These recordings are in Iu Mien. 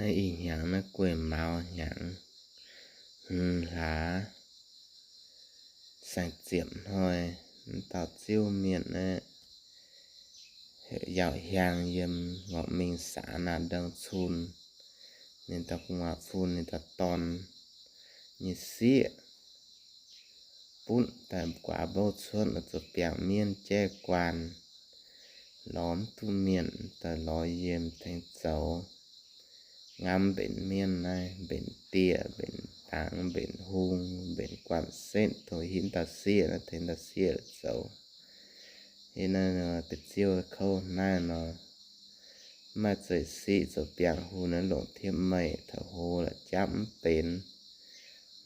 Naaiv ih hnyangx naaiv gueiv maux hnyangx, hmz hlaax saeng-ziepc hnoi, mv dauh Ziouv mienh naaiv heuc Yauh Hiang yiem Ngorc Mingh Saax Naah Ndong Cun, ninh dauh gu'nguaaz fun, ninh dauh dorn nyei sieqv butv daaih guaax mbouv cuotv, zoux biangh mienv jaiv guaan, lorz mv duqv mienh, daaih lorz yiem tengx zoux. Ngamv mbenc mienv naaiv, mbenc dieh, mbenc dangx, mbenc hung, mbenc guanh setv, tov hinv dauh sieqv naaiv, tengx dauh sieqv zoux. Ih naaiv nor, deix ziouv kouv naaiv nor, mv maaih zeiz siqv, zoux biangh hung naaiv longc tiepv meih taux hlo la'japv mv benx.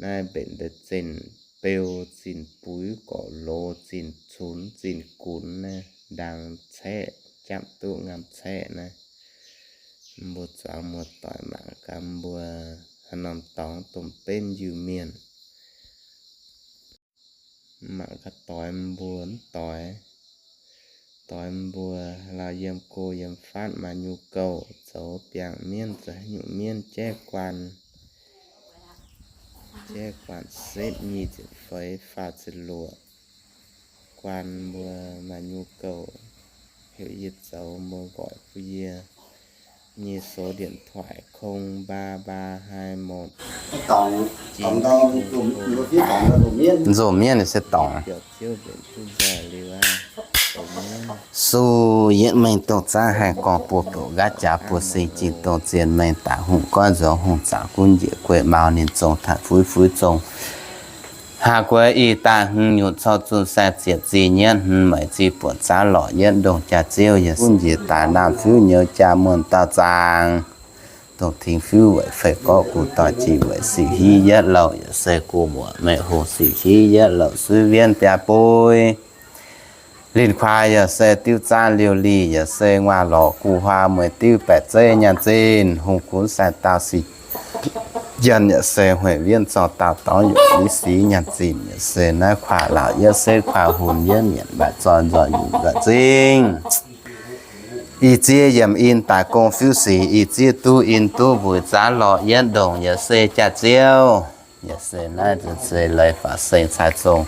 Naaiv mbenc deix zenh beu, zinh buix, gorqv-loz, zinh cunx, zinh gunx naaiv, ndaang caeqv, japv duqv ngamv caeqv naaiv. Mbuo zuangx muoz-doic mangc gaax mbuo haaix norm dorngx domh benv Iu-Mienh. Mangc gaax doix mbuo mv doix, doix mbuo lauh yiem go yiem fatv maaih nyu goux, zoux biangh mienv, zoux haaix nyungc mienv jaiv guaan, jaiv guaan setv nyic ziepc feix faah ziepc luoqc. Guaan mbuo maaih nyu goux, heuc yie zoux, mbuo nqoix bun yie nyei số điện thoại không ba ba hai một. Nzunc mienv se dorngc. Suv yietv mengh dongh zaangv haih gorngv buo bouc nqaatv jaax buo sing, jingx dongh zien mengh daaih hungh goiv nzuonx hungh zaangc gunv njiec gueiv maux ninh zong taaih fuix fuix zong. Haaz gueix ih daaih hmz nyutc cou zunh saeng ziepc zih nyienv hmz meic zih buonc zaav lorqc yietv ndongh jaax-ziouv yaac gunv njiec daaih naamh fiuv nyouz jaa muonh dauh zaangc. Dongh tengx fiuv weic fei gorqv gu doic jiex weic siuv hiv yietv louh yaac se gu muoc meih hungh siuv hiv yietv louh suiv wienv biaa buiv. Linh kuaai yaac se diuv zaanv liouh lih yaac se nguaaz lorz gu huaa mueiz diuv baeqc zeiv nyaanh zinh hungh gunv sai daauh sic jien yaac se hueic wienv zorng daauh dorngx yaac miv sic nyaanh zinh yaac se naaiv kuaai laauc yietv setv kuaai hunx yietv mietc maaih zoi nzoih yungz nzoih zingh. Ih zieqv yiemc in daaih gong fiuv sic, ih zieqv duqv in duqv mbuoqc zaav lorqc yietv ndongc yaac se jaax-ziouv. Yaac se naaiv se leiz faaux seng cai zong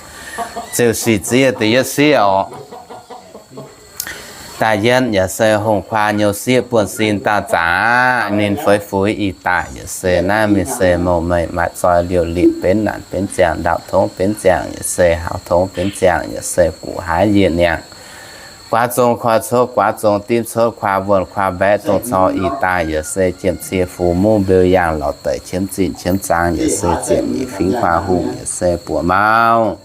ziouc sic zieqv deix yietv sieqv orqc. Daaih yietv yaac se hungh kuaai nyouz sieqv buonv-sin dauh zaac, ninh feix fuix ih daaih yaac se naaiv mingh se mouh meih maaih zoi liouh lih benx naanc benx ziangh ndau-tongv benx ziangh yaac se haux tongv benx ziangh yaac se guqc haaix yie niangh. Guaav zong koi cotv guaav zong dimv cotv kuaai wuonh kuaai mbaeqv dongh cou ih daaih yaac se jiem cie fu mungv mbeu yaangh lorz deic qiemx zinh qiemx zaang yaac se ziepc nyeic fingx kuaai hungh yaac se buoqc mauv.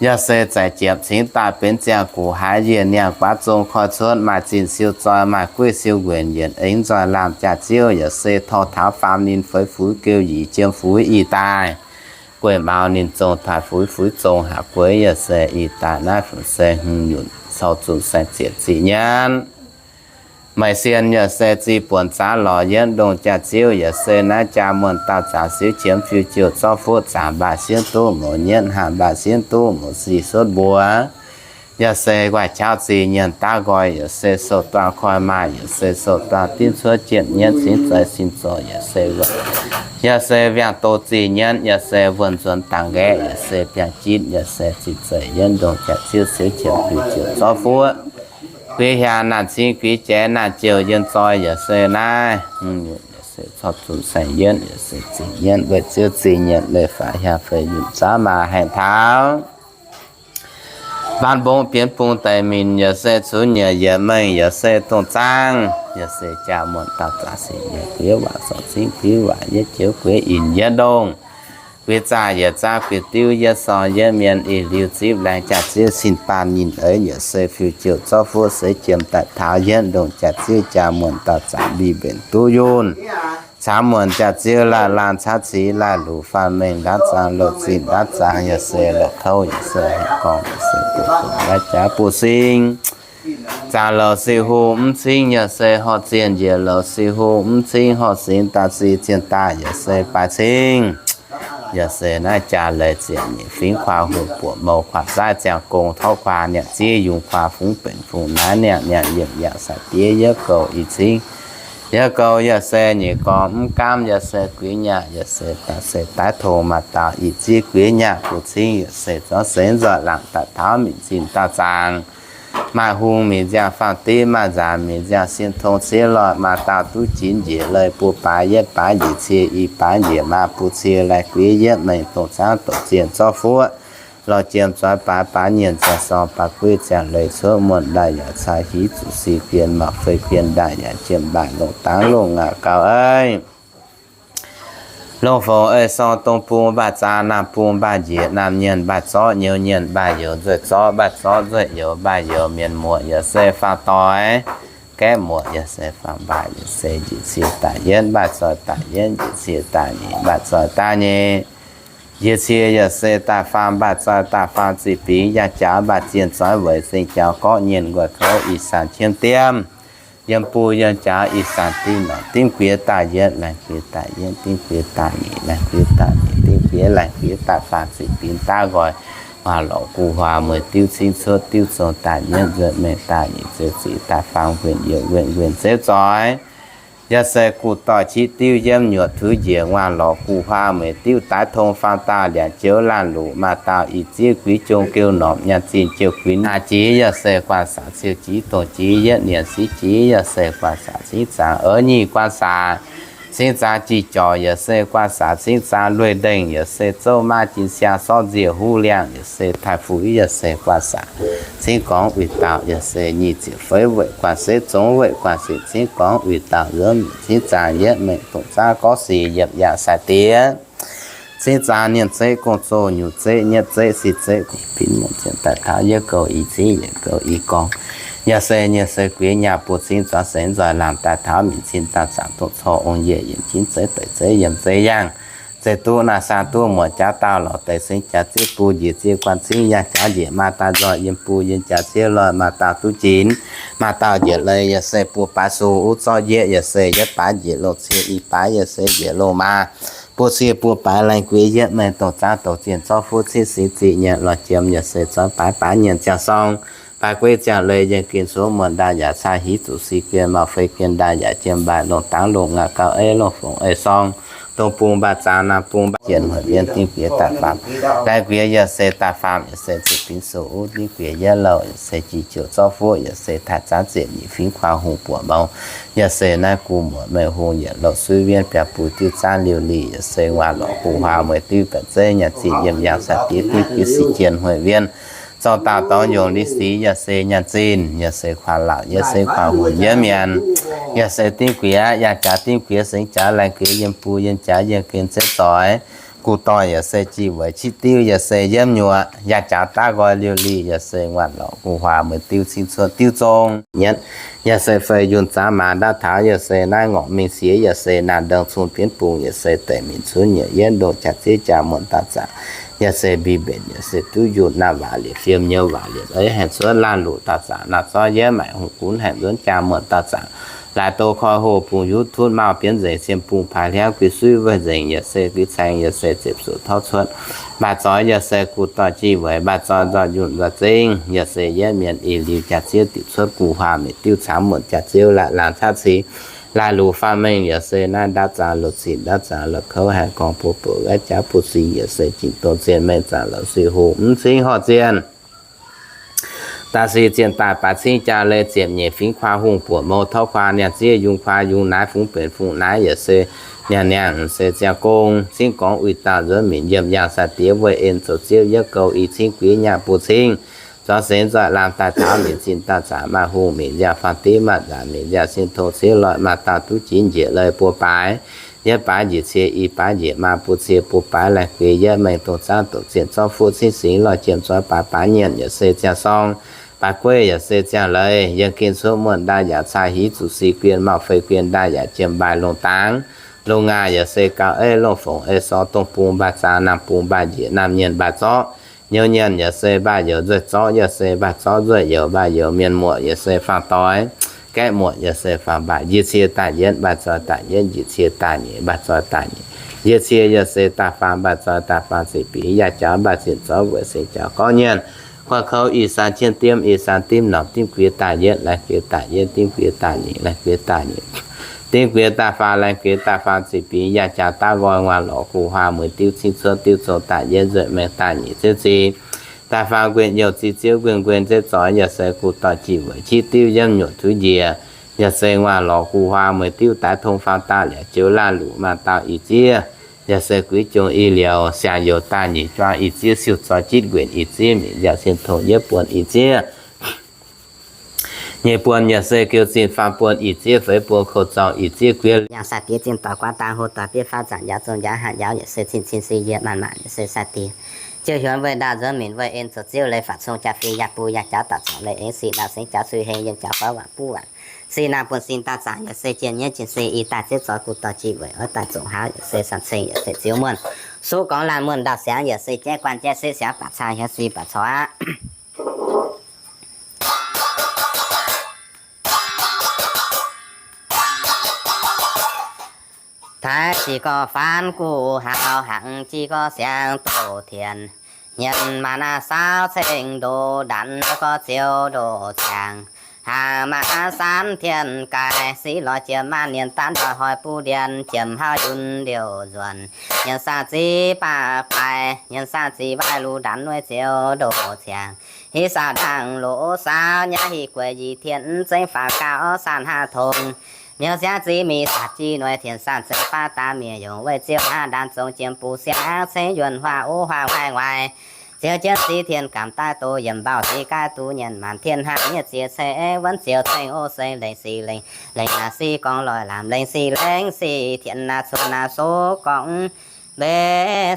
Yaac se zaic jiepc cingx daaih benx ziangh guqc haaix yie niangh guaav zong koi cuotv maaih zinh siou zoi maaih gueiv siou nquenc yienc aengx nzoih laamh jaax-ziouv yaac se torh taux faam ninh feix fuix geu yich jiem fuix ih daaih. Gueiv maux ninh zong taaih fuix fuix zong haaz gueix yaac se ih daaih naaiv funx se hmz nyutc cou zunh saeng ziepc zih nyienv. Meih sien yaac se zih buonc zaav lorz yietv ndongh jaax-ziouv yaac se naaiv jaa muonh dauh zaac siouv qiemx fiuv jouh zorqv fuoqv zaangc mbaac sienv duqv mouz nyietv haanh mbaac sienv duqv mouz sic suotv mbuox. Yaac se guaaiv qauv zih nyienx daav nqoi yaac se sou-duaang koi maaih yaac se sou-duaang dimv cuotv jienv nyienv cingv zeix sin zoh yaac se wuonh. Yaac se wiangh doz zih nyienv yaac se wuonh nzuonx dangx nqaeqv yaac se biangh jitv yaac se zinh zeic yietv ndongh jaax-ziouv siouv qiemx fiuv jouh zorqv fuoqv. Guix hiaangx naanc cing guix jaaix naanc jouh yienh zoi yaac se naaiv, yaac se corc zunc saeng-yietv yaac se zingh yietv weic ziouv zingh nyienc leiz-faaux hiaang feix yunc zaav maa haengh taux. Mbaanv mbong bienx bung daic minc yaac se cunx nyiec yietc mengh yaac se dongh zaangv, yaac se jaa muonh dauh zaac sic nyiec guix waac sorc cingv guix waac yietv joux guix inc yietv ndongh. Guix zaah yietc zaah guix diuv yietv sorng yietv mienh ih liuz zipv laengz jaax-ziouv cin baan nyinh eix yaac se fiuv jouh zorqv fuoqv seix jiem daaih taux yietv ndongh jaax-ziouv jaa muonh dauh zaac mbiv mbenc duqv yunh. Caamv muonc jaax-ziouv laanh laanh caaiv cix laanh luc faanh mengh ndaatv zaang loz zinh ndaatv zaang yaac se loz kouv yaac se haih gorngv yaac se buoz-buoz laav jaax buoz-sing. Zaangc loz sic hungh mv cingv yaac se horh zienh njiec loz sic hungh mv cingv horh singx daaih sic zienh daaih yaac se baaix cingv. Yaac se naaiv jaa leiz ziepc nyeic fingx kuaai hungh buoqc mouh kuaai zaaiv ziangh gong torv kuaai niangh ziev yungz kuaai fungx benx fungx naaiv niangh niangh yiemc yangh sai diev yietv goux ih cingv. Yietv gouh yaac se nyeic gorngv mv gaamv, yaac se guix nyaah, yaac se daaih se daaih tong maaih dauh ih zieqv guix nyaah bun cingv, yaac se zorqv seix nzoih laangc daaih taux minc zinh dauh zaangc. Maaih hungh mingh nziangh faam div, maaih nzaanx mingh nziangh sin tong ciev loih, maaih dauh duqv ginx njiec leiz buo baaix, yietv baaix njiec cie, i baaix njiec maa, buo cie laih guix yietv mengh dongh zaangv doqc zienh zorqv fuoqv lorh jiem zoix baaix, baaix nyienh ziangh sorng, baaix gueiv ziangh leiz cuotv muonh ndaaih yaac caa hiv zuqc si guen mauc fei guen ndaaih yaac jiem mbaaih longc dangx longc ngaanc gauh eiv. Longh fongc ei sorng dong bung mbaaih zaa, naamh bung mbaaih njiec, naamh nyienh mbaaih zorqv, nyouz nyienh mbaaih youz, nzueih zorqv mbaaih zorqv, nzueih youz mbaaih youz, mienh muoc yaac se faam doix, gaeqv muoc yaac se faam mbaaih, yaac se njiec cie daaih yietv, mbaaih zoih daaih yietv, njiec cie daaih nyeic, mbaaih zoih daaih nyeic. Njiec cie yaac se daaih faam, mbaaih zoih daaih faam ziqc bingx, yangh jaax mbaaih zienh zoix weic seng jaux gorqv nyienh nquaih kouv ih zanc qiemx diemv. Yiem buo yiem jaax ih zanc dimv norqc dimv guiex daaih yietv, laengh guiex daaih yietv, dimv guiex daaih nyeic, laengh guiex daaih nyeic, dimv guiex laengh guiex daaih faam ziqc bingx daav nqoi, waac lorqc guv huaa mueiz diuv cingv cuotv diuv zong daaih yietv, nzueic mengh daaih nyeic, zeux ziqc daaih faam, nquenh youh nquenh nquenh zeix zoix. Yaac se guv doic qiex diuv yiem nyuoqc tuix njiec, waac lorqc guv huaa mueiz diuv daaih tong faam dauh liangc joux laanh luqc, maaih dauh ih zieqv guix jong geu norqc nyaanh zinh jouh guix naaic jiex, yaac se guanh saax ciou jiex dongh jiex yietv nienc siqv jiex, yaac se guanh saax cingv zaangc oix nyic guanh saax cingv zaangc jih jorc, yaac se guanh saax cingv zaangc lueiz ndengh, yaac se zouv maiv jin siang sorv nziec huv liangh, yaac se taaih fuix, yaac se guanh saax cingv gorngv uix dauh, yaac se nyic ziepc feix weic guanh seix zongx weic guanh seix cingv gorngv uix dauh nzuonx cingv zaangc yietv mengh dongh zaangv gorngv sic yiepc yaangh sai diex. Cingv zaangc nienh zeiv gong-zoh, nyutc zeiv nyietv zeiv si zeiv gong-pinx, mungz zienh daaih taux yietv gouh i cingv yietc gouh i gorngv. Yaac se nyei se gueix nyaah buo cingv zorqv seix nzoih laangc daaih taux minc cin dauh zaangc dongh corc ong yiec yiemc cingv zeiv deic zeiv yiem zeiv yangh. Zeiv duqv naaiv saang duqv muoc jaav dauh lorz deix sengx jaax zieqv bun njiec zieqv guanh cingv yangh jaax njiec maa daaih nzoih yiem bun yiem jaax zieqv loih maaih dauh duqv jinx, maaih dauh njiec leiz yaac se buo baaix sung uv zorqv yietv yaac se yietv baaix njiec loh cie i baaix yaac se njiec loh maa. Buo cie buo baaix laengh gueix yietv mengh dongh zaangv douz zienh zorqv fuqv cingv singx ziqc nyanc lorz jiem yaac se zoix baaix baaix nyanc ziangh sorng. Baaix gueiv ziangh leiz yiem gen cuotv muonh ndaaih yaac caa hiv zuqc si guen mauc fei guen ndaaih yaac jiem mbaaih longc dangx longc ngaanc gauh eiv longh fongc ei sorng. Dongh bung mbaaih zaang naamh bung mbaaih jienh mueic mbienv dimv guiex daaih faam. Laengh guiex yaac se daaih faam yaac se ziqc binv suqc uv dimv guiex yietv louh yaac se jiex jouh zorqv fuqv yaac se taaih zaangv ziepc nyeic fingx kuaang hungh buoqc mouz. Yaac se naaiv gu muoc mengh hungh yietc louh suiv wienv biaa bui diuv zaangv liuh lih yaac se nguaaic lorqc gu huaa mueiz diuv baeqc zeiv nyaanh zinh yiem yaangh sai diex dimv guiex si jienh mueic mbienv. Zorng dauh dorngx yongc li sic yaac se nyaanh zinh, yaac se kuaang laauc, yaac se kuaang hungh yietv mienh. Yaac se dimv guiex yangh jaax dimv guiex sengx jaax laengh guiex yiem bun yiem jaax yiem gen zeiv zoix. Gu doic yaac se jih weic qiex diuv yaac se yiemv nyuoqc, yangh jaax daav nqoi liuh lih yaac se nguaaic lorqc gu huaa mueiz diuv cingv cuotv diuv zong nyietv. Yaac se fei yunh zaangv maaz ndaav taux, yaac se naaiv ngorc mingh siex, yaac se naamh ndong cun bienv bung, yaac se deic mingh cunv nyiec yienv ndongh jaax ziev jaa muonc dauh zaangc, yaac se mbi mbenc, yaac se duqv yunh naamh waac liepc fiem nyouz waac liepc eiv haengh cuotv laanh luqc dauh zaangc, naamh zorv yienv maaic hungh gunv haengh nzuonx jaa muonc dauh zaangc. Laaix doz koi hoh bungx hiuv tutv mauh bienv nzengc, cien bung paaix hliangv guix suiv weic nzengc, yaac se guix caeng, yaac se ziepc zuqc torv cuotv. Mbaaih zoix yaac se gu doic jih weic mbaaih zoix nzoih yunh nzoih zengv, yaac se yietv mienh ih liuz jaax ziev diuc cuotv gu huaa mienh diuv caamv muonc jaax ziev laih laangz caqv cingx laih luqc faam mengh, yaac se naaiv ndaauv zaangc loz cin ndaauv zaangc loz kouv haengh gorngv buo buoqc gaav jaav buo singx, yaac se jingc dongh zien mengh zaangc loz suiv hungh mv cingv horh zienh. Da'sic zienh daaih baaix cingv jaa leiz ziepc nyeic fingx kuaang hungh buoqc mouz torv kuaang niaa ziev yungz kuaang yungz naaiv fungx benx fungx naaiv, yaac se niaa niangh se ziangh gong cingv gorngv uix dauh nzuonx minc yiem yaangh sai diex weih en zoux ziev yietv gouh i cingv guiex nyaah buo cingv. Zorqv seix nzoih laamh daaih taux minc cin dauh zaangc maaih hungh minc nziaangx faam div, maaih nzaanc minc nziaangx sin tong ciev loih, maaih dauh duqv jiex njiec leiz buo baaix, yietv baaix njiec cie, i baaix njiec maa, buo cie buo baaix laengh gueix yietv mengh dongh zaangv doqc zienh zorqv fuqv cingv singx loih jiem zoix baaix baaix nyienc yaac se ziangh sorng. Baaix gueiv yaac se ziangh leiz yiem gen cuotv muonh ndaaih yaac caa hiv zuqc si guen mauh fei guen ndaaih yaac jiem mbaaih longh dangx longh ngaanc yaac se gauh eiv longh fongc ei sorng. Dongh bung mbaaih zaang naamh bung mbaaih njiec naamh nyienc mbaaih zorqv, nyouz nyienc yaac se mbaaih youz, nzueih zorqv yaac se mbaaih zorqv nzueih youz, mbaaih youz mienh muoc yaac se faam doix, gaeqv muoc yaac se faam mbaaih. Njiec cie daaih yietv, mbaaih zoih daaih yietv, njiec cie daaih nyeic, mbaaih zoih daaih nyeic. Njiec cie yaac se daaih faam, mbaaih zoih daaih faam ziepc bingx, yaac jaax mbaaih ziepc zoih weic sengx jaax gorngv nyienc. Guaih kouv ih zanc jien diemv, ih zanc dimv norqc dimv guiex daaih yietv, laengh guiex daaih yietv, dimv guiex daaih nyeic, laengh guiex daaih nyeic. Dingv guiex daaih faaux, laengz guiex daaih faaux ziqc biix, yaac jaax daav nqoi, nguaaz lorz gu huaa, mueiz diuv cingv cuotv, diuv zoux daaih yietv nzueic, maengx daaih nyic ziouv zingh. Daaih faaux nquenh youh, ziex ziouv nquenh nquenh zeiv zorx, yaac se gu dorh jiex weic qiex diuv yiem nyuoqc tuv njiec. Yaac se nguaaz lorz gu huaa, mueiz diuv daix tong faaux daaih liac joux laanh luqc maaz dauh ih ziev. Yaac se guix jong ih liouh siang youz daaih nyic juang ih ziev, siouc zorx jitv nquenh ih ziev, mietc nziaauc cien tong yietv buonc ih ziev, nyeic buonc yaac se geu zinh faam buonc ih ziev, feix buonc kou zaux ih ziev guiev. Yangh sai-diex zinh doic guaav dang hlo doic bietv faanv zanc njaaux zong njaaux hatc njaaux, yaac se cin cin si yie maanc maanc, yaac se sai-diex ziouv hiuonv weih ndaauv nzuonx minc weih en zoux ziouv leiz faatv cong jaa fih yaac buo yaac jauv daaih zorc leiz eix sic naamh sengx jauv cui heng yienh jauv fai waanc buv waanc sic naamh buonc sin daaih zaangc, yaac se jien nyeiv jien se i daaih ziev zoux gu dorh jiex weic oix daaih zoqc haav, yaac se samx ceng yaac se ziouv muonh. Suv gorngv laanh muonh ndaauv siangx, yaac se jaiv guanh jaiv setv siangx baac caa hiuv si baac corc aqv. Taaix jiex gorx faanv guv haux, hangx jiex gorx siangx doz tien. Hmien maanc naaiv saauv ceng ndoh ndanc gorx ziouv ndoh ziangx. Hangx maanc naaiv saanv tien gaaix, siqv lorz jiem maanc nien daanv ndoih hoic buv ndien, jiem hauv yunc liouh nzuonx. Nyienx saah ziv baac baaix, nyienx saah ziv waaic luv ndanc nueiv ziouv ndoh ziangx. Hiv saauv ndaangc loz saauv nyaiv hieh gueix yie tien zengv faaux gauh saanh haav tong. Miuc siangv ziv mingh saatc jiv nueiz tien saanh zengv baav daav mienh yungz weih ziouv haav ndaanv zong jiem bung siangv cengv yuonh huaang ov huaang waaic waaic. Ziouv jienv siqv tien gamh daaih doz yiemc mbaauh siqv gaaiv duqv nyienx maanc tien haav miev ziex ceng wuonv ziouv ceng o seng lengc sic lengc lengc naaic siqv gorngv loic lamz lengc sic lengc sic tien naaic cuotv naaic sox gorngv mbe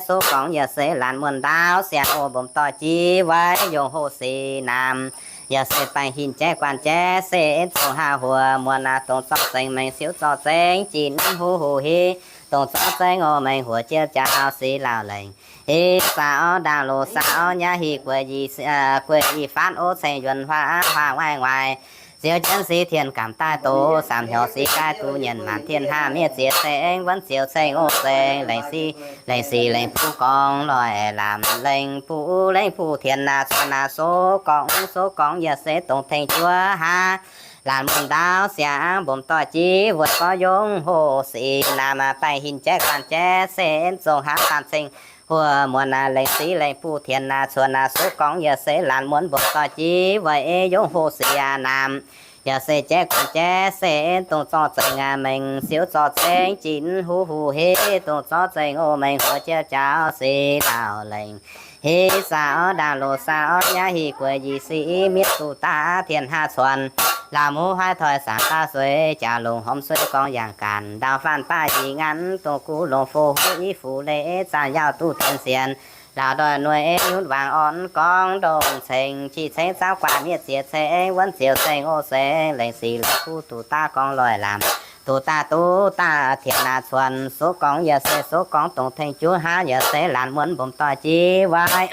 sox gorngv yaac se laanh muonh ndaauv siangx o mbomc doic jiv weic yongh hoh sic naamh. Yaac se baengh hinc jaiv guanh jaiv se zong haav huoc muonc naaic dongh zorqv zengx mengh siouv zorqv zengx jin huv huv hiv dongh zorqv zengx o mengh huoc jienv jaax siqv lauh lengc. Hiv saauv ndaangc loz saauv nyaiv hieh gueix yie, gueix yie faanv o ceng yuonh huaang huaang waaic waaic. Ziouv jienv siqv tien gamh daaih doz samx hnyouv siqv gaaiv duqv nyienx maanc tien haav miev ziex ceng wuonv ziouv ceng o seng lengc siqv lengc sic lengc buv gorngv loic lamz lengc buv lengc buv tien naaic cuotv naaic sox gorngv sox gorngv yaac se dongh tengx juov haav laanh muonh ndaauv siangx mbomc doic jiv weic gorngv yongh hoh sic naamh baengh hinc jaiv guanh jaiv se zong haav samx ceng huoc muonc naaic lengc siqv lengc buv tien naaic cuotv naaic sox gorngv yaac se laanh muonh mbomc doic jiv weic yongh hoh sic naamh. Yaac se jaiv guanh jaiv se dongh zorqv zengx mengh siouv zorqv zengx jin huv huv hiv dongh zorqv zengx o mengh huoc jienv jaax siqv lauh lengc. Hiv saauv ndaangc loz saauv nyaiv hieh gueix yie siqv miev duqv daav tien haav cuonx. Lauh muv haih toi saangx daav sueix jaax longc hormh sueiv gorngv yangh gaanc ndau faanh baav yie nganc dongh guv longc fo huv i fuc leiz zaangc yauh duqv tien sienx. Lauh ndoih nueiz nyutc wangc orn gorngv ndongh ceng qiex cengx zaauv guaax miev ziex ceng wuonv ziouv ceng o seng lengc sic lengc buv duqv daav gorngv loic lamz duqv daav duqv daav tien naaic cuonx sox gorngv yaac se sox gorngv dongh tengx juov haav yaac se laanh muonh mbomc doic jiv weic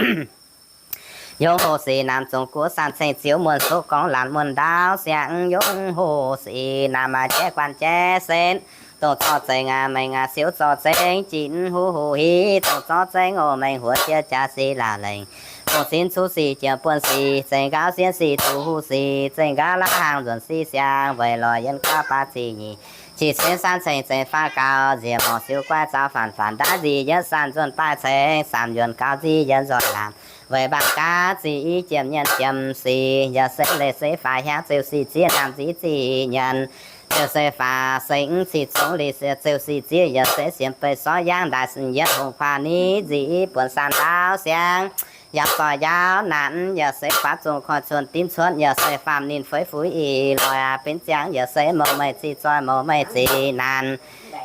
yongh hoh sic naamh zong guov samx ceng ziouv muonh sox gorngv laanh muonh ndaauv siangx yongh hoh sic naamh jaiv guanh jaiv setv dongh zorqv zengx mengh siouv zorqv zengx jin huv huv hiv dongh zorqv zengx o mengh huoc jienv jaax siqv lauh lengc. Dongh sin cuv sic jiem buonv sic zengx nqaauv sienv sic duqv huv sic zengx nqaauv laav hnaangx nzuonx siqv siang weic lorz yienh gauv baav ziqc nyic qiex cengx saanv ceng zengx faanv gauh nziex morc siouv guaiv zaux faanc faanc ndaauv nzic yietv saanh nzuonx baaih ceng samx yuonx gauv nzic yietv nzoih lamz weic mbaanh gaav ziqc i jiem nyienx jiem sic yaac se leiz se faaux hiaangv ziouc sic zieqv naamh nzic ziqc nyienx ziouc se faaux sengx cic zongx lic ziouc sic zieqv yaac se sienx beih sorv yaangv ndaaix yietv hungh kuaah niv nzic i buonc saanh ndaauv siangv yaac zoih yaauv naanc yaac se faaux zong koiv cuonx dimv cuotv yaac se faam ninh feix fuix ih loic benx ziangx yaac se mouz meih ziqc zoih mouz meih ziqc naanc.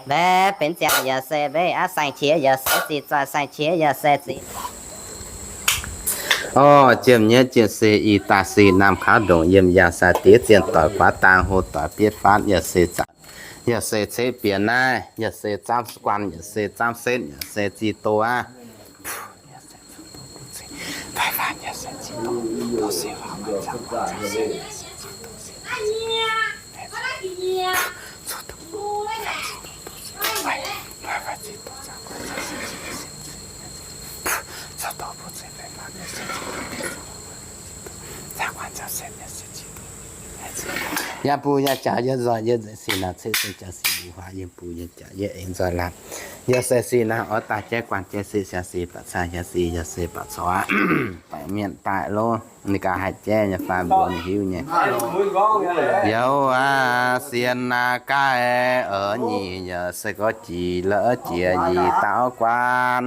Mbe benx ziangx yaac se mbe aqv saeng-qiex yaac se ziqc zoih saeng-qiex yaac se ziqc Orv, jiem nyeiv jien se i daaih sic naamh kaux ndongc yiem yangh sai-diex zienh doic guaav dang hlo doic bietv faanv yaac se zanc, yaac se ceix bieqc naaiv, yaac se zaamv guanh, yaac se zaamv setv, yaac se zih doz aqv. Yaac bun yaac jaux yie nzoih yie nzengc sic naaic, ceix se jaax sic mbuo huaax yie bun yaac jaux yie aengx nzoih laanh. Yaac se sic naaic oix daaih jaiv guanh jaiv sic siang sic baac cai siang sic yaac se baac corc aqv. Baengc mienh daaih lov, ninh gaax haih jaiv nyei fai mbuo ninh hiuv nyei. Youz aac, sien aac, gaih a'nyic yaac se gorx jiex la'jiex yic daaux guaan.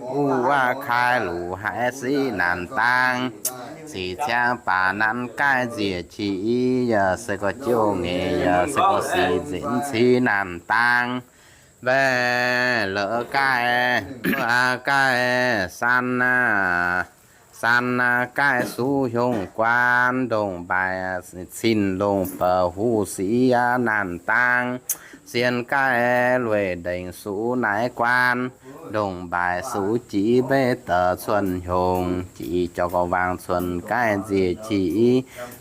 Wuov aac, kai luqc haiz sic naanc dangx. Sic ciangv baac nanv gaih nziec qiex i yaac se gorx jouv nyeic yaac se gorx sic nzenc civ naanc dangx. Mbaeqc la'gaih, a'gaih san aac, san aac, gaih suqv hiongh guaan, ndongc mbaaix cin longh bouc huv sic aac naanc dangx. Sien gaih lueic ndengc suqv naaiv guaan, ndongc mbaaix suqv jic mbeiv deix cuotv hiongh, jic jorx gorx waangc cuotv gaih nziec qiex i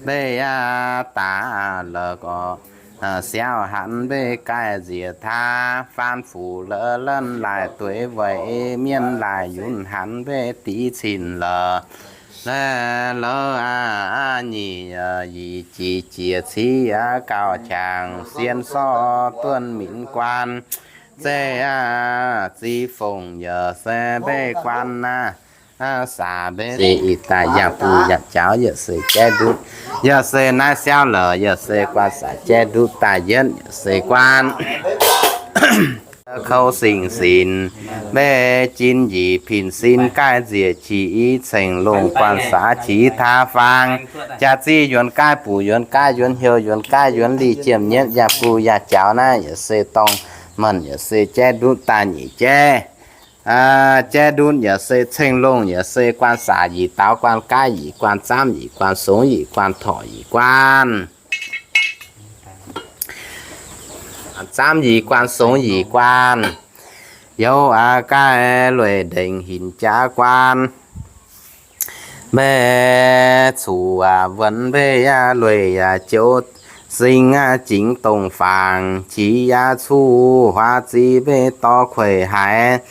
mbeiv aac daaih la'gorx siauv hanx mbeiv gaih nziec taav, faan fuc la'lenv laaih dueiv weic mienh laaih yunc hanx mbeiv div cin la'lov. Naaiv la'aav nyic yic jiex ciec civ aac gauh qangx sien sorv duonh minc guaan. Zeiv aac, ziv fongc yaac se mbeiv guaan naaiv. Saac mbeiv se ih daaih yaac bun yaac jaux yaac se jaiv ndutv, yaac se naaiv siauv la'lov yaac se guaan saac jaiv ndutv daaih yietv yaac se guaan. Kouv singx sinx, mbeiv jin yic pin sin gaih nziec qiex i ceng longh guaan saax qiex taav faang. Jaax zinh yuonx gaih buc yuonx gaih yuonx heuc yuonx gaih yuonx lic jiem nyietv yaac bun yaac jaux naaiv yaac se dorngh menh yaac se jaiv ndutv daaih nyic jaiv. Jaiv ndutv yaac se ceng longh yaac se guaan saax yic daaux guaan gaaiv yic guaan zaamv yic guaan songx yic guaan torc yic guaan. Zaamv yic guaan songx yic guaan. Youz aac, gaih lueic ndengc hinc jaax guaan. Mbaeqc cuqv aac, wuonx mbeiv aac, lueic aac, joux sing aac, jingx dongh fangx qiex aac, cuqv huaax ziex mbeiv dorh kueic haiz,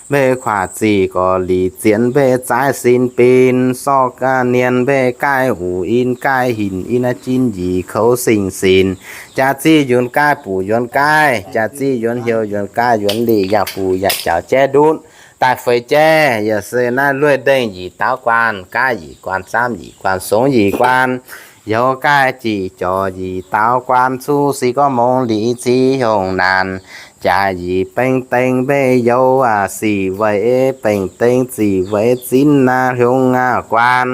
mbeiv kuaaiv ziqc gorx lic zienx mbeiv zaaiv sin bin, sorqv aac, nien mbeiv gaih uqc in gaih hinc in aac, jin yic kouv singx sinx. Jaax zinh yuonx gaih buc yuonx gaih, jaax zinh yuonx heuc yuonx gaih yuonx lic yaac buc yaac jaux jaiv ndutv daaih feix jaiv, yaac se naaiv lueic ndengc yic daaux guaan, gaaiv yic guaan, zaamv yic guaan, songx yic guaan. Youz gaih jiex jorc yic daaux guaan, cuqv sic gorngv mongx lic ziv hiongh naanc. Jaax yic beng deng mbeiv youz aac, sic weic bengc deng zic weic zinv aac, hiongx aac guaan.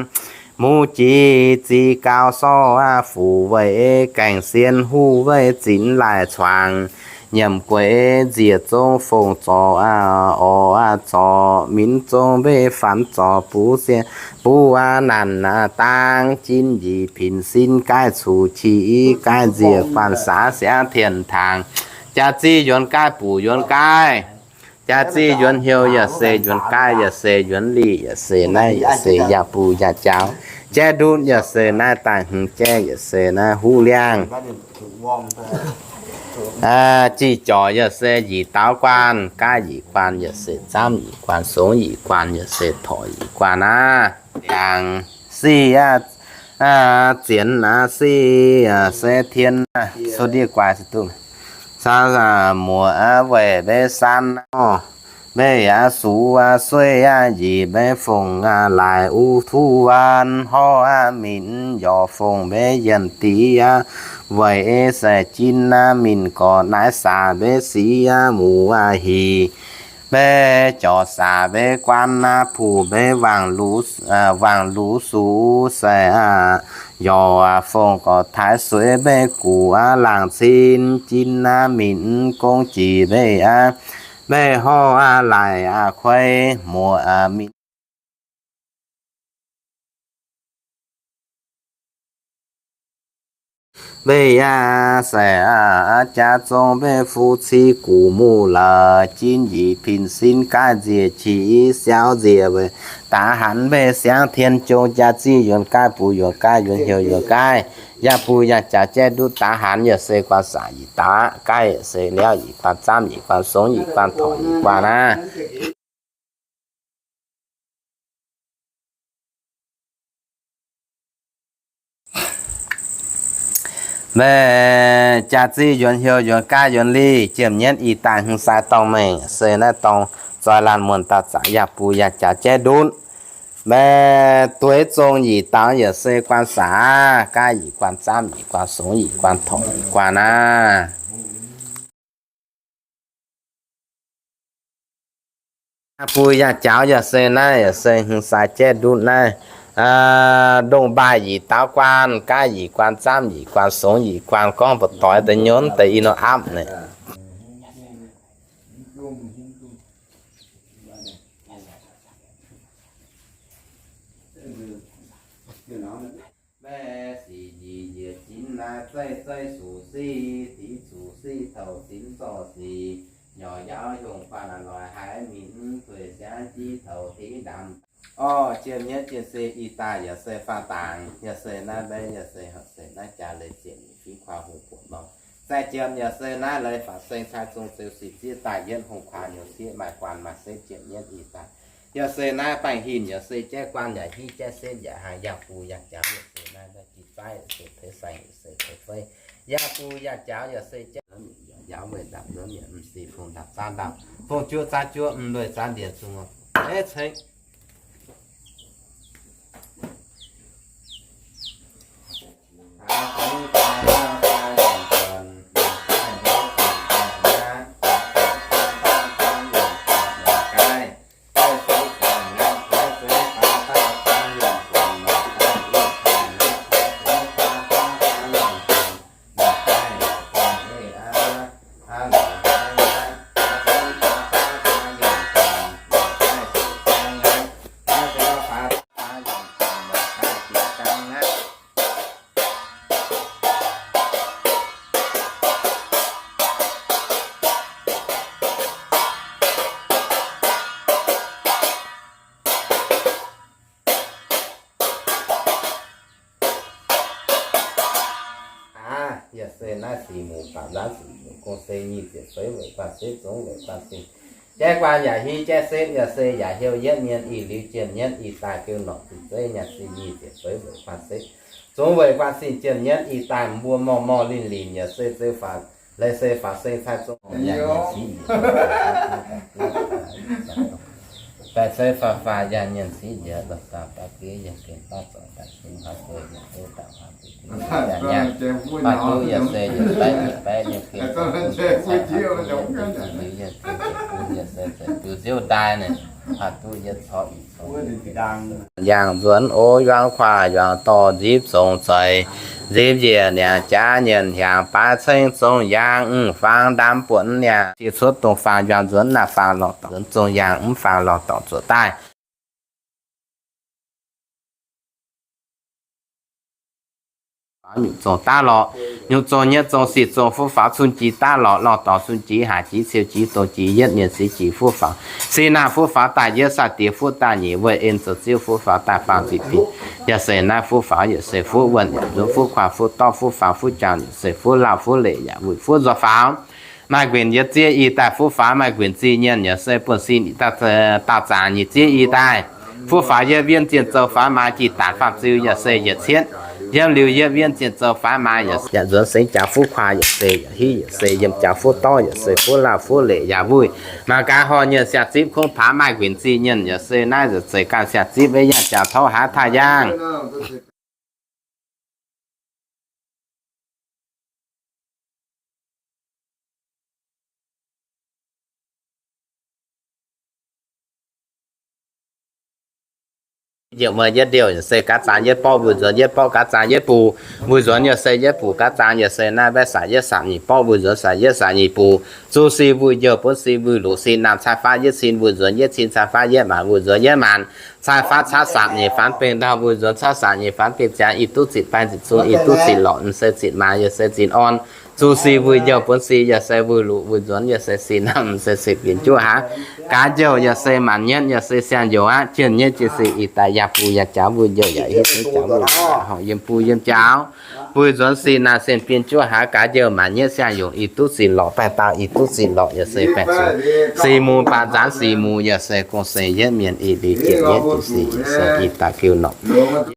Muv jiex zic gaux sorv aac, fuc weic gaengh sien, huv weic zinx laaih cuangx. Nyiemc gueix nziec zong fongc zorc aac, orc aac zorc minc zong mbeiv fanx zorc buv sien buv aac naanc aac dang, jin yic pin sin gaih cuqv qiex i gaih nziec guaan saax siangv tien taangx. Jaax zinh yuonx gaih buc yuonx gaih, jaax zinh yuonx heuc yaac se yuonx gaih, yaac se yuonx lic, yaac se naaiv, yaac se yaac buc yaac jaux. Jaiv ndutv yaac se naaiv, daaih hmz jaiv yaac se naaiv huv liangv. Jiex jorc yaac se yic daaux guaan, gaaiv yic guaan yaac se zaamv yic guaan, songx yic guaan yaac se torc yic guaan aqv. Yangh sic aac, zienx aac sic se tien, caux muoc weic mbeiv san nor, mbeiv aac suqv aac sueiv aac yic mbeiv fongc aac laaix uv tuv waan horv aac minc yorc fongc mbeiv yienh diqv aac, weic se jin aac minc gorqv naaiv saax mbeiv siqv aac muc aac hic. Mbeiv jorc saax mbeiv guaan aac, puc mbeiv wangc lux suqv se aac, yorc aac fongc gorqv taaix sueiv mbeiv guqc aac laangc cin, jin aac minc gong jic mbeiv aac, mbeiv horv aac laaix aac kuei, muoc aac minc mbeiv aac se aac jaax zong mbeiv fu ci guqc muc la'jin yic pin sin gaaiv nziec qiex i siauv nziec weic daaix hanc mbeiv siangv tien jong jaax zinh yuonx gaaiv buc yuonx gaaiv yuonx heuc yuonx gaaiv, yaac buc yaac jaux jaiv ndutv daaix hanc yaac se guaan saax yic daaux aqv, gaaiv yaac se liauv yic guaan zaamv yic guaan songx yic guaan torc yic guaan aqv. Meih jaax zinh yuonx heuc yuonx gaav yuonx lic, jiem nyienv ih daaih hmz sai dorngh mengh, se naaiv dorngh zoi laanh muonh dauh zaqc yaac bux yaac jaax jaiv ndutv. Meih dueiv zong yic daux yaac se guaan saax, gaav yic guaan zamv yic guaan songx yic guaan torqc yic guaan aqv. Yaac bux yaac jaax yaac se naaiv yaac se hmz sai jaiv ndutv naaiv. Ndongh mbaaih yic daux guaan, gaav yic guaan zamv yic guaan songx yic guaan gorngv mbu'doix deix nyunv deix i norm apv naaic. Maiv sic nyic njiec jinx naaiv zeiv zeiv suc siv, div suc siv touc zinx zorqv sic, nyorc njaaux hiongh faanh loic haiz minc, tuix siangx jiv touc div ndaamv. Orv, jiem nyienv jien se ih daaih yaac se faah dangx, yaac se naaiv mbaeqv, yaac se horpc se naaiv jaax leiz ziepc nyeic fingx kuaaz hoc buoqc norm. Zaih jiem yaac se naaiv leiz faatv seng cai zong zeux sic zieqv daaih yietv hungh kuaaz nyuoz sieqv maaih guaan maaih setv jiem nyienv ih daaih. Yaac se naaiv baengh hinc yaac se jaiv guaan yaac hiv jaiv setv yaac haih yaac bux yaac jaax yaac se naaiv mbaeqv jiex zaiv yaac se teix saeng yaac se teix feiv. Yaac bux yaac jaax yaac se jaiv njaaux weih ndapc nzuonx yaac m'sic fungx ndapc zaav ndapc, fungx juoqv zaav juoqv, m'lueiz zaav ndiev zungh. Eix ceng Aav, yaac se naaiv sic muc baac nzaanv sic muc gong se nyic ziepc feix weic guanh setv zungv weic guanh sin. Jaiv guaan yaac hiv jaiv setv yaac se yaac heuc yietv mienh ih liuz jiem nyienv ih daaih geu norqc ziqc zeiv nyaanh sin nyic ziepc feix weic guanh setv zungv weic guanh sin jiem nyienv ih daaih mbuo mor mor linh linh yaac se zeu faatv, leiz se faatv seng cai zong baeqc se faatv faatv yaac nyienz siqv njiec lorqc daaih baav diev yiem gen baav zorc daaih sin haaix guei yiem deix daaih haaix guei yaac nyaanh. Baav duqv yaac se yiem baeqv yiem baeqv yiem gen baav duqv yaac se yiem gen bun yaac se zeiz biux nziouv ndaaih naaic, baav duqv yiem corc ih corc. Yangh nzuonx o yuangx kuaax yuangx dorh nzipv zongx zoix, nzipv njiec niangx jaav nyienx hiaangx baav ceng zong yaang mv faang ndaamv buonc niangx. Cie cuotv dongh faang yuangx nzuonx naaiv faang lorh dorngc nzuonx zong yaang mv faang lorh dorngc zuoqc daaih. Faaux nyungc zong daav lorh, nyungc zong nyietv zong sic zong fuqv faaux cun jiex daav lorh, lorh dorngc cun jiex haaix jiex ciou jiex dongh jiex yietv mienh siqv jiex fuqv faaux, sin naaiv fuqv faaux daaih yietv sai diex fuqv daaih nyic wuov en zoux ziouv fuqv faaux daaih faang ziqc bic. Yaac se naaiv fuqv faaux yaac se fuqv wuonh yaac nzuonx fuqv kuaax fuqv dorv fuqv faaux fuqv jangx yaac se fuqv lauh fuqv leic yaac wuic fuqv nzoih faaux. Maaih nquenc yietv zieqv i daaih fuqv faaux, maaih nquenc zih nyienh yaac se buonv sin dauh zaangc nyic zieqv i daaih. Fuqv faaux yietv wienv zienh zoux faaux maaiz jih daanc faam ziu yaac se yietc cietv. Yiem liuz yietv wienv zienh zoux faaux maaiz yaac nzuonx sengx jaax fuqv kuaax yaac se yaac hiv yaac se yiem jaax fuqv dorv yaac se fuqv lauh fuqv leic yaac wuic. Mangc gaax horh nyienh siang zipv kungx paax maaih nquenc zih nyienh yaac se naaiv nzengc zeiz ganh siang zipv wei yangh jaax tov haaix taaih yaangh. Yietc mueiz yietv ndiouh yaac se gaav zaang yietv borqv, wuic nzuonx yietv borqv gaav zaang yietv buc. Wuic nzuonx yaac se yietv buc gaav zaang yaac se naaiv mbaeqv saac yietv saac nyic borqv, wuic nzuonx saac yietv saac nyic buc. Zuqc sic wuic njouh buonv sic wuic luqc sin naamh cai faatv yietv cin, wuic nzuonx yietv cin cai faatv yietv maanc, wuic nzuonx yietv maanc cai faatv caatv saapc nyeic faanx bengh ndau, wuic nzuonx caatv saapc nyeic faanx bengh ziangx, ih duqv zitc baeng zitc zung, ih duqv zitc lorqc, m'seix zitc maaz, yaac se zitc orn. Zuqc sic wuic njouh buonv sic, yaac se wuic luqc, wuic nzuonx, yaac se sic naamh, m'seix sic binc juov hlaax. Gaax njouh yaac se maanc nyietv, yaac se siang-yungz aqv. Jiem nyietv jiex sic ih daaih yaac buc yaac jaux, wuic njouh yaac hietv jaux, wuic horc yiem buc yiem jaux. Wuic nzuonx sic naamh sic binc juov hlaax, gaax njouh maanc nyietv siang-yungz, ih duqv zitc lorqc baengh dau, ih duqv zitc lorqc, yaac se baengh sic. Sic muc baac nzaanx sic muc, yaac se gong-seix yietv mienh ih liuz jiem nyietv jiex sic, yaac se ih daaih giu norqc.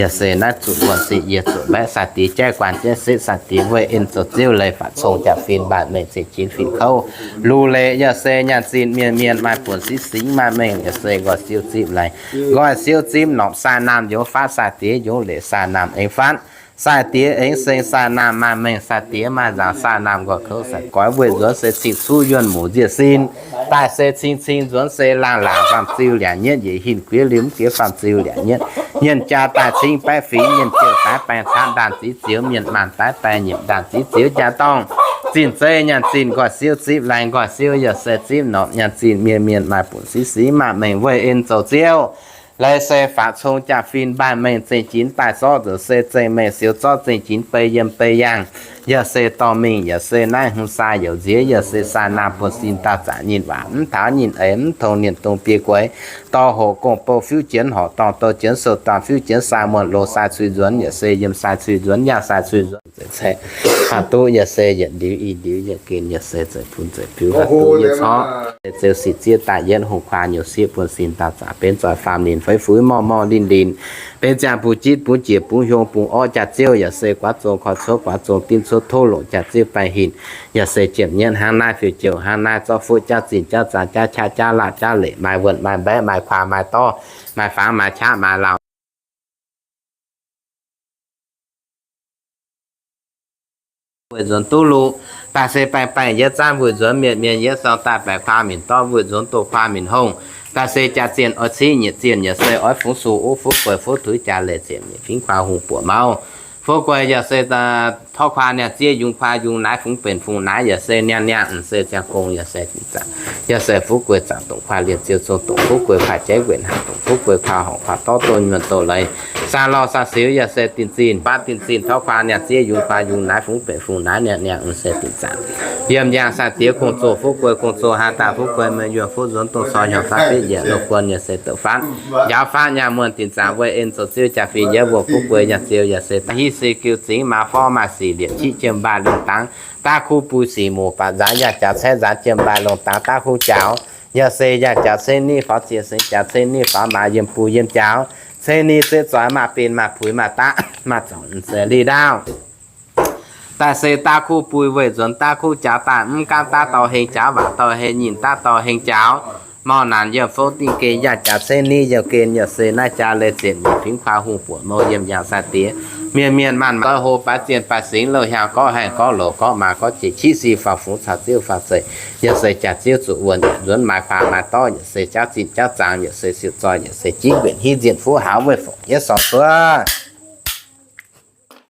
Yaac se naaiv zuqc wuonh sic yie zuqc mbaeqv sai-diex jaiv guanh jienv setv sai-diex weih en zoux ziouv leiz faatv cong jaa-fin mbaanh mengh zingh jinx fin kouv. Lu leiz yaac se nyaanh zinh mienh mienh maaih buonc siqv singx maaih mengh yaac se nqoi siou zipv laengz, nqoi siou zipv norqc sai-naamh njoux fatv sai-diex njoux leiz sai-naamh aengx fatv. Sai-diex aengx seng sai-naamh maaih mengh sai-diex maaih nzaangc sai-naamh nqoi kouv sai-goix weih nzuonx se cing cuv yuonh muc nziec sin. Daaih se cing cing nzuonx se laangh laangc faam-ziu liangc nyietv njiec hinc guiev liuz mv guiev faam-ziu liangc nyietv. Hmien jaa daaih cingv baeqv fingx, mienh jiouh daaih baeng caapv ndaanh ziv zioux, mienh maanh daaih baeng nyiemc ndaanh ziv zioux jaa-dorngh. Zinh zeiv nyaanh zinh nqoi siou zipv laengz, nqoi siou yaac se zipv norqc nyaanh zinh mienh mienh maaih buonc siqv singx maaih mengh weih en zoux ziouv. Leiz se faatv cong jaa-fin mbaanh mengh zingh jinx daaih zorqv nzuonx se zengh mengh siou zorqv zingh jinx bei yiem bei yaangh. Yaac se dorh mingh yaac se naaiv hmz sai youz nziex yaac se sai-naamh buonv-sin daauh zanc nyinh waac mv taux nyinh eix mv tongx nienc dongh biei gueix. Dorh hoqc gong-bou fiuv jienv horqc dorngh douh jienv sou-dorn fiuv jienv sai muonh loz sai cui nzuonx yaac se yiem sai cui nzuonx yaangh sai cui nzuonx. Haah duqv yaac se yietc ndiux i ndiux yietc gen yaac se zeiv bun zeiv biux haah duqv yietc corc. Zeiv ziex daaih yietv hungh kuaah nyouc sieqv buonv-sin daauh zanc benx zoih faam ninh feix fuix morh morh linh linh, benx ziangh bungx jitv bungx jiex bungx hiong bungx orqv jaax-ziouv yaac se guaav zong koi cuotv guaav zong dinv cuotv tov longc jaax-ziouv baengh hinc. Yaac se jiem nyienv hnangv naaiv fiuv jouh hnangv naaiv zorqv fuqv jaav zinh jaav zangx jaav qaqv jaav laatc jaav leic maaih wuonh maaih mbaeqv maaih kuaah maaih dorv maaih fangx maaih qaqv maaih lauh. Weic nzuonx duqv luc, daaih se baengh baengh yietv zaanv weic nzuonx mienh mienh yietv sorng daaih baengx kuaah minc dorv weic nzuonx doh kuaah minc hongh. Daaih se jaax zienh oix cingv nyietc zienh yaac se oix fungx sux uv fuqv gueix fuqv tuix jaax leiz ziepc nyeic fingx kuaah hungh buoqc mauv. Fuqv gueix yaac se torv kuaah niaa ziev yungz kuaah yungz naaiv fungx benx fungx naaiv yaac se niaa niaa m'seix ziangh gong yaac se dingc zaangc. Yaac se fuqv gueix zaangc dongc kuaah liemh ziouc zong dongc fuqv gueix kuaah jeiv gueix hnaangx dongc fuqv gueix kuaah horngc kuaah dorv dongh nyuonh doz leiz. Saah lorh saah siux yaac se dingc zinh, baav dingc zinh torv kuaah niaa ziev yungz kuaah yungz naaiv fungx benx fungx naaiv niaa niaa m'seix dingc zaangc. Yiem yaangh sai-diex gong-zoh fuqv gueix gong-zoh haa daaih fuqv gueix meih yuonh fuqv nzuonx dongh cor hnyouv faatv betv yietc loz guon yaac se douc faatv njaaux faatv nyaah muonh dingc zaangc weih en zoux ziouv jaa-fin yietv wuonh fuqv gueix nyaah ziouc yaac se daaih hiv se giu zingx maa forv maaih sic liepc qiex jiem mbaai lungh dangx. Daav kuv bui sic muc baac nzaanx yangh jaax caeqv nzaanx jiem mbaai lungh dangx daav kuv jaaux. Yaac se yangh jaax ceng niv faaux ziex sengx jaax ceng niv faaux maaz yiem bui yiem jaaux. Ceng niv zeiv zoix maaih benx maaih puix maaih daqv maaih zorngc m'seix liz ndaauv. Daaih se daav kuv bui weic nzuonx daav kuv jaaux daaih mv gaamv daav dorh heng jaaux waac dorh heng nyinh daav dorh heng jaaux. Mauh naanc yiem fouv dingh gen yangh jaax ceng niv yiem gen yaac se naaiv jaax leiz ziepc nyeic fingx kuaah hungh buoqc mouh yiem yaangh sai-diex. Mienh mienh maanh doix hlo baaix zienh baaix singx louh hiaang gorqv haengh gorqv loz gorqv maaz gorqv jiex qiex si faaux fungx caux ziouv faaux zeiv. Yaac se jaax-ziouv zuqc wuonh nzuonx maaih kuaah maaih dorv yaac se jauv zinh jauv zaangc yaac se siou zoih yaac se jingv mbenc hiv nzienh fuqv haaux weih fongc yietv sorng cuotv.